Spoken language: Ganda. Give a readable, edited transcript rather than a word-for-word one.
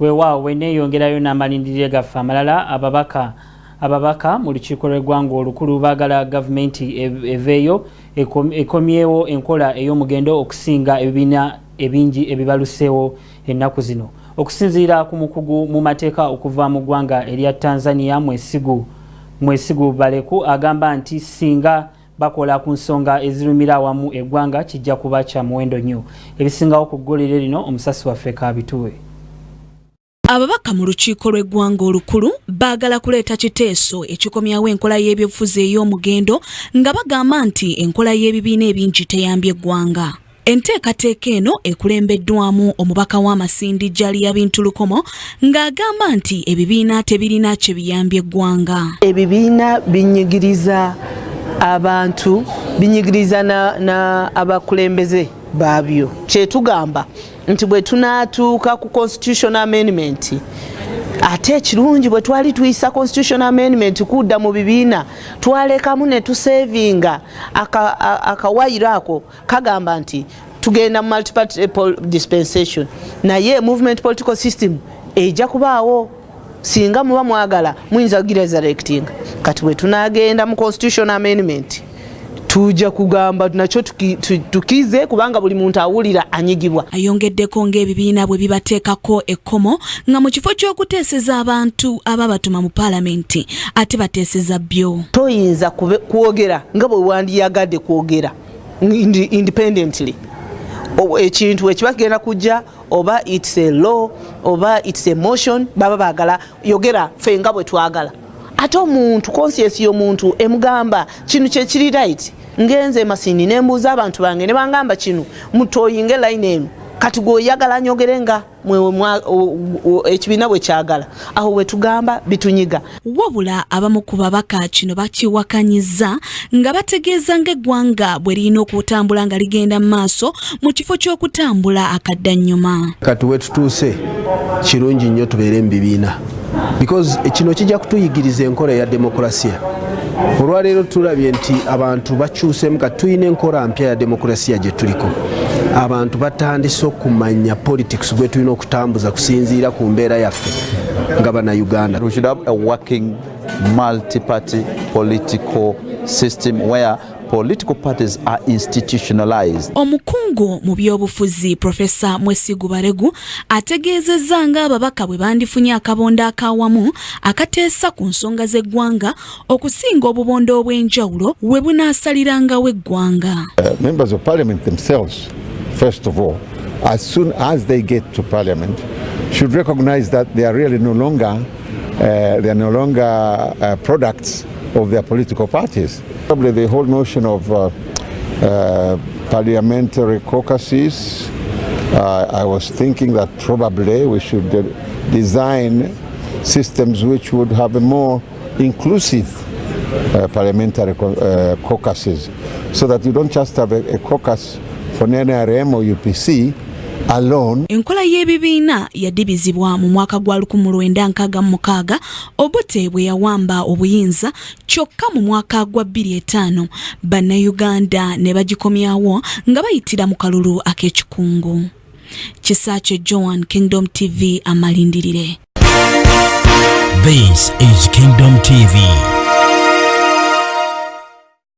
Weewaawo, weneeyongerayo n'amalindirire gaffe amalala. Ababaka mu lukiiko lw'eggwanga olukulu baagala gavumenti eveeyo ekomyewo enkola ey'omugendo okusinga ebibiina ebingi ebibaluseewo ennaku zino. Okusinziira ku mukugu mu mateeka okuva mu ggwanga erya Tanzania, Mwesigu Baleku, agamba nti singa bakola ku nsonga ezirumira awamu eggwanga, kijja kuba kya muwendo nnyo. Ebisingawo ku ggulire lino, omusasi waffe Kabituwe. Ababaka mu lukiiko lw'eggwanga olukulu baagala kuleeta kiteeso ekikomyawo enkola y'ebyobufuzi ey'omugendo, nga bagamba nti enkola y'ebibiina ebingi teyambye eggwanga. Enteekateeka eno ekulembeddwamu omubaka w'Amasindi Jaliya Bintu Lukomo, ng'agamba nti ebibiina tebirina kye biyambye eggwanga. Ebibiina binyigiriza abantu, binyigiriza na abakulembeze baabyo. Kyetugamba nti bwe tunaatuuka ku constitutional amendment, ate ekirungi bwe twali tuyisa constitutional amendment kudda mu bibiina, twalekamu ne tusevinga akawayiro ako kagamba nti tugenda mu multiparty dispensation, naye movement political system ejja kubaawo. Singa muba mwagala, muyinza kugiresurrectinga. Kati bwe tunagenda mu constitutional amendment, tujja kugamba nakyo tukize, kubanga buli muntu awulira anyigibwa. Ayongeddeko ng'ebibiina bwe bibateekako ekkomo, nga mu kifo ky'okuteeseza abantu ababatuma mu paalamenti, ate bateeseza byo. Toyinza kwogera nga bwe wandiyagadde kwogera independently. Ekintu ekiba kigenda kujja, oba it's a law oba it's a motion, baba baagala yogera ffe nga bwe twagala. Ate omuntu, conscience y'omuntu emugamba kino kyekiri right. Ngenze Masindi nembuuza abantu bange ne bangamba kino mutoyinga line eno. Kati gweoyagala nyogere nga ekibiina bwe kyagala, awo wetugamba bitunyiga. Wabula abamu ku babaka kino bakiwakanyiza, nga bategeeza ng'eggwanga bwe lirina okutambula nga ligenda mu maaso mu kifo ky'okutambula akaddannyuma. Kati wetutuuse, kirungi nnyo tubeere mu bibiina, because kino kijja kutuyigiriza enkola eya demokurasiya. Olwaleero tulabye nti abantu bakyusemu. Kati tulina enkola mpya ya demokurasiya gye tuliko. Abantu batandise okumanya politics gwe tulina okutambuza kusinziira ku mbeera yaffe nga Bannayuganda. We should have a working multi-party political system where political parties are institutionalized. Omukungu mu by'obufuzi Profesa Mwesigu Baregu ategeezezza ng'ababaka bwe bandifunye akabondo akawamu akateesa ku nsonga z'eggwanga okusinga obubondo obw'enjawulo we bunaasalirangawo eggwanga. Members of parliament themselves, first of all, as soon as they get to parliament, should recognize that they are really no longer, they are no longer products of their political parties. Probably the whole notion of parliamentary caucuses, I was thinking that probably we should design systems which would have a more inclusive parliamentary caucuses, so that you don't just have a caucus for NRM or UPC alone. Enkola y'ebibiina yadibizibwa mu mwaka gwa 1966, Obote bwe yawamba obuyinza. Kyokka mu mwaka gwa 2005 Bannayuganda ne bagikomyawo nga bayitira mu kalulu ak'ekikungu. Kisaakye Joan, Kingdom TV, amalindirire. This is Kingdom TV.